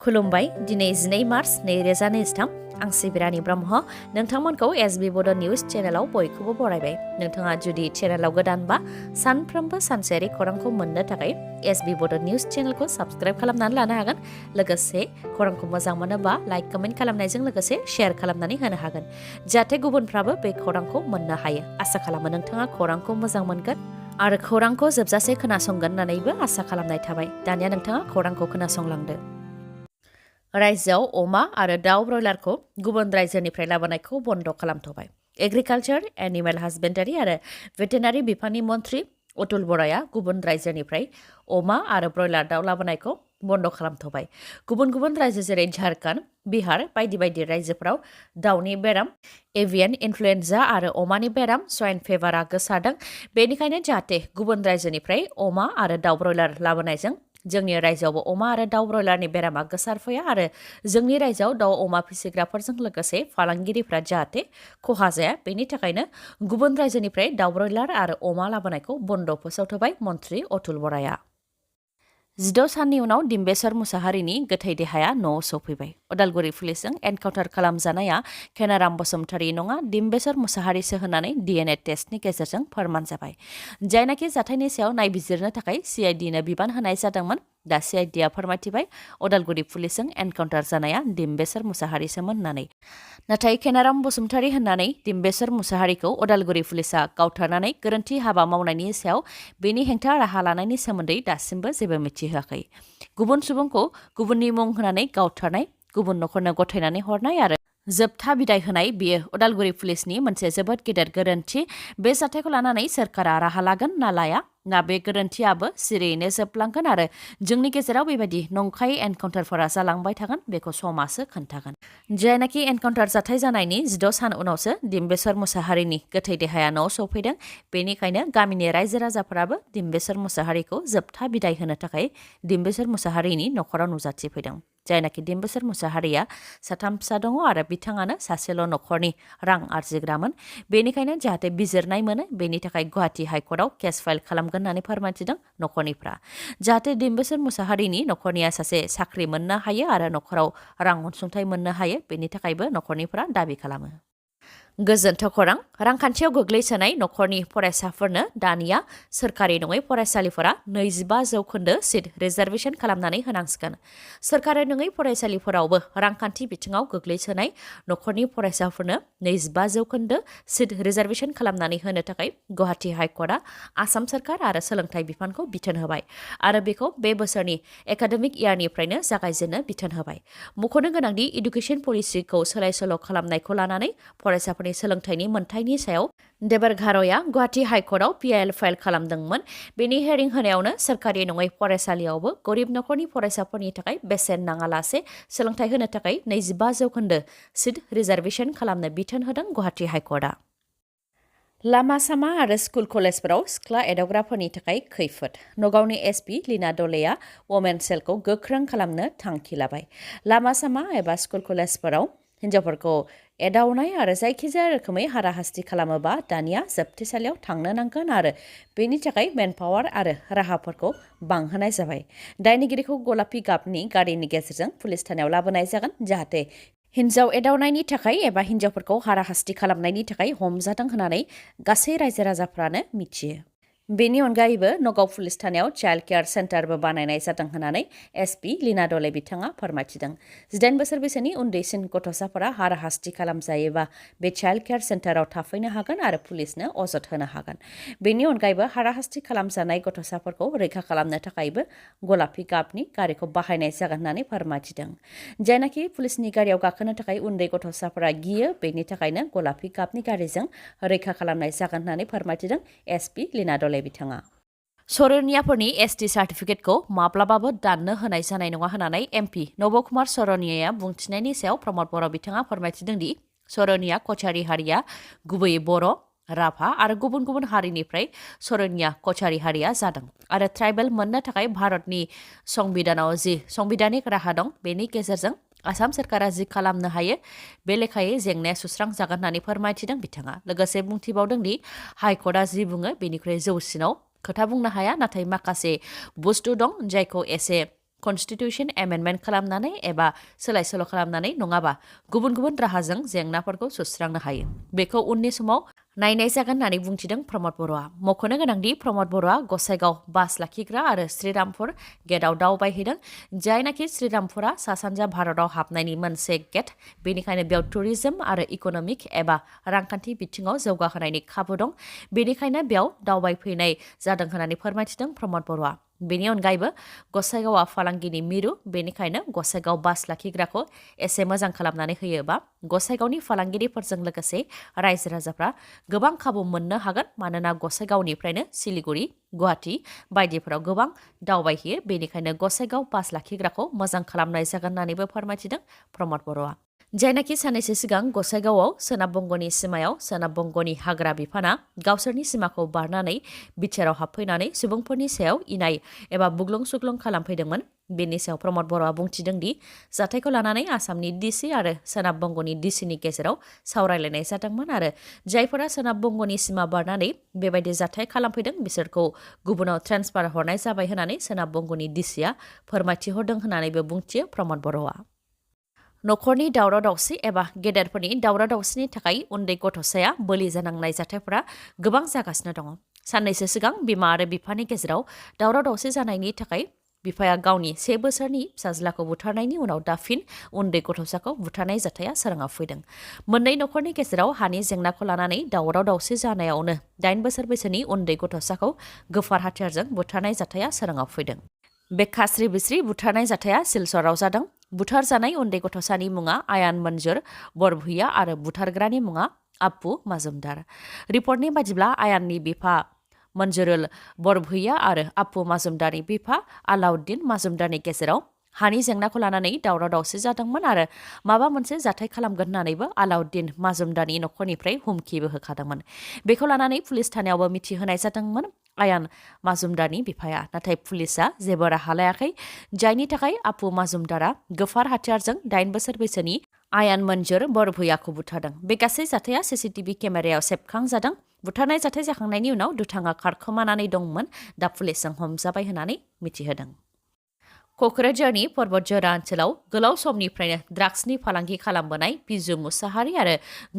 खुलुमबाय दिनै 12 मार्च 2023 आं सिबिरानि ब्रह्म नोंथांमोनखौ एसबी बड' निउज चेनेलाव बयखौबो बरायबाय। नोंथाङा जुदि चेनेलाव गोदानबा सानफ्रोमबो सानसेयारि खौरांखौ मोननो थाखाय एसबी बड' निउज चेनेलखौ साबस्क्राइब खालामनानै लानो हागोन। लोगोसे खौरांखौ मोजां मोनोबा लाइक कमेन्ट खालामनायजों लोगोसे शेयार खालामनानै होनो हागोन जाहाथे गुबुनफ्राबो बे खौरांखौ मोननो हायो। आसा खालामो नोंथाङा खौरांखौ मोजां मोनगोन आरो खौरांखौ जोबजासे खोनासंगोन होननानैबो आसा खालामनाय थाबाय। दानिया नोंथाङा खौरांखौ खोनासंलांदो। रायजोआव अमा आरो दाउ ब्रयलारखौ गुबुन रायजोनिफ्राय लाबोनायखौ बन्द खालामथ'बाय। एग्रिकालचार, एनिमेल हासबेन्डारि आरो भेटेनारि बिफाननि मन्थ्रि अतुल बराया गुबुन रायजोनिफ्राय अमा आरो ब्रयलार दाउ लाबोनायखौ बन्द खालामथ'बाय। गुबुन गुबुन रायजो जेरै झारखन्ड, बिहार बायदि बायदि रायजोफोराव दाउनि बेराम, एभियान इनफ्लुएन्जा आरो अमानि बेराम स्वाइन फेभारआ गोसारदों। बेनिखायनो जाहाथे गुबुन रायजोनिफ्राय अमा आरो दाउ ब्रयलार लाबोनायजों जोंनि रायजोआवबो अमा आरो दाउ ब्रयलारनि बेरामा गोसारफैया आरो जोंनि रायजोआव दाउ अमा फिसिग्राफोरजों लोगोसे फालांगिरिफ्रा जाहाथे खहा जाया, बेनि थाखायनो गुबुन रायजोनिफ्राय दाउ ब्रयलार आरो अमा लाबोनायखौ बन्द फोसावथ'बाय मन्थ्रि अतुल बराया। 16 साननि उनाव डिम्बेश्वर मुसाहारिनि गोथै देहाया न'आव सौफैबाय। उदालगुरि पुलिसजों एनकाउन्टार खालामजानाया खेनाराम बसुमतारी नङा, डिम्बेश्वर मुसाहारिसो होननानै डिएनए टेस्टनि गेजेरजों फोरमान जाबाय। जायनाखि जाथायनि सायाव नायबिजिरनो थाखाय सिआइडिनो बिबान होनाय जादोंमोन। दा सिआइडिआ फोरमायथिबाय उदालगुरि पुलिसजों एनकाउन्टार जानाया डिम्बेश्वर मुसाहारिसोमोन होननानै। नाथाय खेनाराम बसुमतारी होननानै डिम्बेश्वर मुसाहारिखौ उदालगुरि पुलिसआ गावथारनानै गोरोन्थि हाबा मावनायनि सायाव बेनि हेंथा राहा लानायनि सोमोन्दै दासिमबो जेबो मिथिहोआखै। गुबुन सुबुंखौ गुबुननि मुं होनानै गावथारनाय, गुबुन नखरनो गथायनानै हरनाय आरो जोबथा बिदाय होनाय बेयो उदालगुरि पुलिसनि मोनसे जोबोद गेदेर गोरोन्थि। बे जाथायखौ लानानै सोरखारा राहा लागोन ना लाया, ना बे गोरोन्थियाबो सिरियैनो जोबलांगोन आरो जोंनि गेजेराव बेबायदि नंखाय एनकाउन्टारफोरा जालांबाय थागोन, बेखौ समासो खोन्थागोन। जायनाखि एनकाउन्टार जाथाय जानायनि 16 सान उनावसो डिम्बेश्वर मुसाहारिनि गोथै देहाया न'आव सौफैदों। बेनिखायनो गामिनि रायजो राजाफोराबो डिम्बेश्वर मुसाहारिखौ जोबथा बिदाय होनो थाखाय डिम्बेश्वर मुसाहारिनि नखराव नुजाथिफैदों। जायनाखि डिम्बेश्वर मुसाहारिया 3 फिसा दङ आरो बिथाङानो सासेल' नखरनि रां आरजिग्रामोन। बेनिखायनो जाहाथे बिजिरनाय मोनो, बेनि थाखाय गुवाहाटि हाइकर्टआव केस फाइल खालामगोन होननानै फोरमायथिदों नखरनिफ्रा। जाहाथे डिम्बेश्वर मुसाहारिनि नखरनिया सासे साख्रि मोननो हायो आरो नखराव रां अनसुंथाइ मोननो हायो, बेनि थाखायबो नखरनिफ्रा दाबि खालामो। गोजोनथाव खौरां, रांखान्थियाव गोग्लैसोनाय नखरनि फरायसाफोरनो दानिया सोरखारि नङै फरायसालिफोरा 25% सिट रिजार्भेसन खालामनानै होनांसिगोन। सोरखारि नङै फरायसालिफोरावबो रांखान्थि बिथिङाव गोग्लैसोनाय नखरनि फरायसाफोरनो 25% सिट रिजार्भेसन खालामनानै होनो थाखाय गुवाहाटि हाइकर्टआ आसाम सोरखार आरो सोलोंथाइ बिफानखौ बिथोन होबाय आरो बेखौ बे बोसोरनि एकाडेमिक इयारनिफ्रायनो जागायजेननो बिथोन होबाय। मख'नो गोनांदि इडुकेसन पलिसिखौ सोलाय सोल' खालामनायखौ लानानै फरायसाफोरनि सोलोंथाइनि मोनथायनि सायाव देबरघार'या गुवाहाटि हाइकर्टआव पिआइएल फाइल खालामदोंमोन। बेनि हेरिं होनायावनो सोरखारि नङै फरायसालियावबो गरिब नखरनि फरायसाफोरनि थाखाय बेसेन नाङालासे सोलोंथाइ होनो थाखाय 25% सिट रिजार्भेसन खालामनो बिथोन होदों गुवाहाटि हाइकर्टआ। लामा सामा आरो स्कुल कलेजफोराव सिख्ला एदावग्राफोरनि थाखाय खैफोद। नगावनि एसपि लीना डलेया वमेन सेलखौ गोख्रों खालामनो थांखि लाबाय। लामा सामा एबा स्कुल कलेजफोराव हिन्जावफोरखौ एदावनाय आरो जायखिजाया रोखोमै हाराहास्ति खालामोबा दानिया जोबथेसालियाव थांनो नांगोन आरो बेनि थाखाय मेनपावार आरो राहाफोरखौ बांहोनाय जाबाय। दायनिगिरिखौ गलापि गाबनि गारिनि गेजेरजों पुलिस थानायाव लाबोनाय जागोन, जाहाथे हिन्जाव एदावनायनि थाखाय एबा हिन्जावफोरखौ हाराहास्ति खालामनायनि थाखाय हमजादों होननानै गासै रायजो राजाफ्रानो मिथियो। बेनि अनगायैबो नगाव पुलिस थानायाव चाइल्ड केयार सेन्टारबो बानायनाय जादों होननानै एसपि लीना डले बिथाङा फोरमायथिदों। 18 बोसोर बैसोनि उन्दैसिन गथ'साफोरा हाराहास्ति खालामजायोबा बे चाइल्ड केयार सेन्टाराव थाफैनो हागोन आरो पुलिसनो अजद होनो हागोन। बेनि अनगायैबो हाराहास्ति खालामजानाय गथ'साफोरखौ रैखा खालामनो थाखायबो गलापि गाबनि गारिखौ बाहायनाय जागोन होननानै फोरमायथिदों। जायनाखि पुलिसनि गारियाव गाखोनो थाखाय उन्दै गथ'साफोरा गियो, बेनि थाखायनो गलापि गाबनि गारिजों रैखा खालामनाय जागोन होननानै फोरमायथिदों एसपि लीना डले बिथाङा। सरनियाफोरनि एसटि सार्टिफिकेटखौ माब्लाबाबो दाननो होनाय जानाय नङा होननानै एमपि नब कुमार सरनियाया बुंथिनायनि सायाव प्रमद बर' बिथाङा फोरमायथिदों दि सरनिया कछारी हारिया गुबैयै बर', राभा आरो गुबुन गुबुन हारिनिफ्राय सरनिया कछारी हारिया जादों आरो ट्राइबेल मोननो थाखाय भारतनि संबिधानाव जि संबिधानिक राहा दं, बेनि गेजेरजों आसाम सोरखारा जि खालामनो हायो बे लेखायै जेंनाया सुस्रांजागोन होननानै फोरमायथिदों बिथाङा। लोगोसे बुंथिबावदों दि हाइकर्टआ जि बुङो बेनिख्रुइ जौसिनाव खोथा बुंनो हाया, नाथाय माखासे बुस्थु दं जायखौ एसे कन्स्टिटिउसन एमेन्डमेन्ट खालामनानै एबा सोलाय सोल' खालामनानै नङाबा गुबुन गुबुन राहाजों जेंनाफोरखौ सुस्रांनो हायो बेखौ उननि समाव नायनाय जागोन होननानै बुंथिदों प्रमद बर'आ मख'नो गोनांदि प्रमद बर'आ गसाइगाव बास लाखिग्रा आरो श्रीरामपुर गेटआव दावबायहैदों जायनाखि श्रीरामपुरा सा सानजा भारताव हाबनायनि मोनसे गेट बेनिखायनो बेयाव टुरिजम आरो इक'नमिक एबा रांखान्थि बिथिङाव जौगाहोनायनि खाबु दं बेनिखायनो बेयाव दावबायफैनाय जादों होननानै फोरमायथिदों प्रमद बर'आ बेनि अनगायैबो गसाइगावआ फालांगिनि मिरु बेनिखायनो गसाइगाव बास लाखिग्राखौ एसे मोजां खालामनानै होयोबा गसाइगावनि फालांगिरिफोरजों लोगोसे रायजो राजाफ्रा गोबां खाबु मोननो हागोन मानोना गसाइगावनिफ्रायनो सिलिगुरि गुवाहाटी बायदिफोराव गोबां दावबायहैयो बेनिखायनो गसाइगाव बास लाखिग्राखौ मोजां खालामनाय जागोन होननानैबो फोरमायथिदों प्रमद बर'आ जायनाखि साननैसो सिगां गसाइगावआव सोनाब बंग'नि सिमायाव सोनाब बंग'नि हाग्रा बिफाना गावसोरनि सिमाखौ बारनानै बिटिआरआव हाबफैनानै सुबुंफोरनि सायाव इनाय एबा बुग्लुं सुग्लुं खालामफैदोंमोन बेनि सायाव प्रमद बर'आ बुंथिदों दि जाथायखौ लानानै आसामनि डिसि आरो सोनाब बंग'नि डिसिनि गेजेराव सावरायलायनाय जादोंमोन आरो जायफोरा सोनाब बंग'नि सिमा बारनानै बेबायदि जाथाय खालामफैदों बिसोरखौ गुबुनाव ट्रेन्सफार हरनाय जाबाय होननानै सोनाब बंग'नि डिसिआ फोरमायथिहरदों होननानैबो बुंथियो प्रमद बर'आ नखरनि दावराव दावसि एबा गेदेरफोरनि दावराव दावसिनि थाखाय उन्दै गथ'साया बोलि जानांनाय जाथायफोरा गोबां जागासिनो दङ साननैसो सिगां बिमा आरो बिफानि गेजेराव दावराव दावसि जानायनि थाखाय बिफाया गावनि 1 बोसोरनि फिसाज्लाखौ बुथारनायनि उनाव दाफिन उन्दै गथ'साखौ बुथारनाय जाथाया सोराङाव फैदों मोननै नखरनि गेजेराव हानि जेंनाखौ लानानै दावराव दावसि जानायावनो 8 बोसोर बैसोनि उन्दै गथ'साखौ गोफार हाथियारजों बुथारनाय जाथाया सोराङाव फैदों बे खास्रि बिस्रि बुथारनाय जाथाया सिलचराव जादों बुथारजानाय उन्दै गथ'सानि मुङा आयान मन्जुर बरभुइया आरो बुथारग्रानि मुङा आप्पु माजुमदार रिपर्टनि बादिब्ला आयाननि बिफा मन्जुरुल बरभुइया आरो आप्पु माजुमदारनि बिफा आलाउद्दिन माजुमदारनि गेजेराव हानि जेंनाखौ लानानै दावराव दावसि जादोंमोन आरो माबा मोनसे जाथाय खालामगोन होननानैबो आलाउद्दिन माजुमदारनि नखरनिफ्राय हुमखिबो होखादोंमोन बेखौ लानानै पुलिस थानायावबो मिथिहोनाय जादोंमोन आयान माजुमदारनि बिफाया नाथाय पुलिसआ जेबो राहा लायाखै जायनि थाखाय आप्पु माजुमदारा गोफार हाथियारजों 8 बोसोर बैसोनि आयान मन्जुर बरभुइयाखौ बुथारदों बे गासै जाथाया सीसीटीवी केमेरायाव सेबखांजादों बुथारनाय जाथाय जाखांनायनि उनाव दुथाङा खारखोमानानै दंमोन दा पुलिसजों हमजाबाय होननानै मिथिहोदों क'क्राझारनि पर्बतजरा ओनसोलाव गोलाव समनिफ्रायनो ड्राग्सनि फालांगि खालामबोनाय पिजु मुसाहारि आरो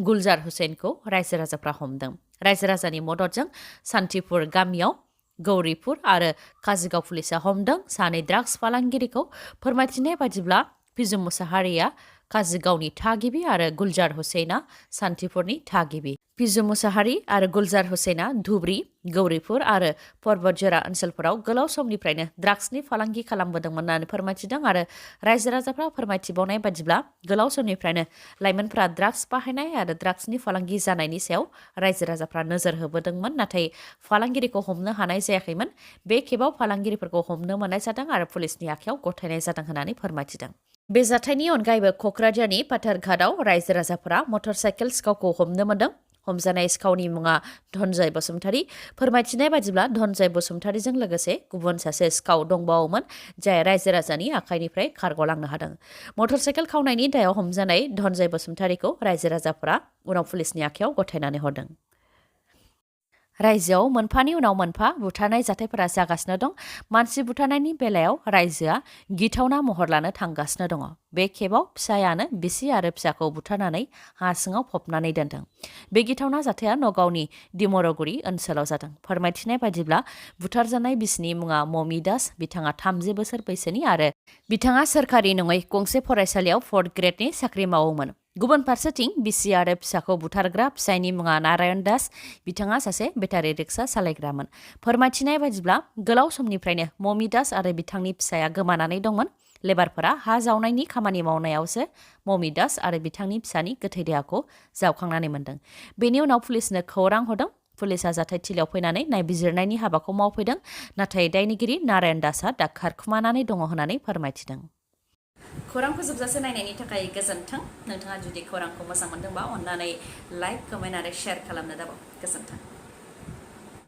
गुलजार हुसैनखौ रायजो राजाफ्रा हमदों रायजो राजानि मददजों सान्तिपुर गामियाव गौरीपुर आरो काजिगाव पुलिसा हमदों सानै ड्राग्स फालांगिरिखौ फोरमायथिनाय बादिब्ला पिजु मुसाहारिया काजिगावनि थागिबि आरो गुलजार हुसैना सान्तिपुरनि थागिबि पिजु मुसाहारि आरो गुलजार हुसैना धुब्री गौरीपुर आरो पर्बतजरा ओनसोलफोराव गोलाव समनिफ्रायनो ड्राग्सनि फालांगि खालामबोदोंमोन होननानै फोरमायथिदों आरो रायजो राजाफ्रा फोरमायथिबावनाय बादिब्ला गोलाव समनिफ्रायनो लाइमोनफ्रा ड्राग्स बाहायनाय आरो ड्राग्सनि फालांगि जानायनि सायाव रायजो राजाफ्रा नोजोर होबोदोंमोन नाथाय फालांगिरिखौ हमनो हानाय जायाखैमोन बे खेबाव फालांगिरिफोरखौ हमनो मोननाय जादों आरो पुलिसनि आखायाव गथायनाय जादों होननानै फोरमायथिदों बे जाथायनि अनगायैबो क'क्राझारनि पाथारघाटआव रायजो राजाफोरा मटरसाइकेल सिखावखौ हमनो मोन्दों हमजानाय सिखावनि मुङा धनजय बसुमतारी फोरमायथिनाय बादिब्ला धनजय बसुमतारीजों लोगोसे गुबुन सासे सिखाव दंबावोमोन जाय रायजो राजानि आखाइनिफ्राय खारग'लांनो हादों मटरसाइकेल खावनायनि दायाव हमजानाय धनजय बसुमतारीखौ रायजो राजाफोरा उनाव पुलिसनि आखायाव गथायनानै हरदों रायजोआव मोनफानि उनाव मोनफा बुथारनाय जाथायफोरा जागासिनो दं मानसि बुथारनायनि बेलायाव रायजोआ गिथावना महर लानो थांगासिनो दङ बे खेबाव फिसायानो बिसि आरो फिसाखौ बुथारनानै हा सिङाव फबनानै दोनदों बे गिथावना जाथाया नगावनि दिमरगुरि ओनसोलाव जादों फोरमायथिनाय बादिब्ला बुथारजानाय बिसिनि मुङा ममि दास बिथाङा 30 बोसोर बैसोनि आरो बिथाङा सोरखारि नङै गंसे फरायसालियाव 4th ग्रेडनि साख्रि मावोमोन गुबुन फारसेथिं बिसि आरो फिसाखौ बुथारग्रा फिसायनि मुङा नारायण दास बिथाङा सासे बेटारि रिक्सा सालायग्रामोन फोरमायथिनाय बादिब्ला गोलाव समनिफ्रायनो ममि दास आरो बिथांनि फिसाया गोमानानै दंमोन लेबारफोरा हा जावनायनि खामानि मावनायावसो ममि दास आरो बिथांनि फिसानि गोथै देहाखौ जावखांनानै मोन्दों बेनि उनाव पुलिसनो खौरां हरदों पुलिसा जाथायथिलियाव फैनानै नायबिजिरनायनि हाबाखौ मावफैदों नाथाय दायनिगिरि नारायण दासआ दा खारखुमानानै दङ होननानै फोरमायथिदों खौरांखौ जोबजासे नायनायनि थाखाय गोजोन्थों नोंथाङा जुदि खौरांखौ मोजां मोनदोंबा अन्नानै लाइक कमेन्ट आरो शेयार खालामनो दाबाव गोजोन्थों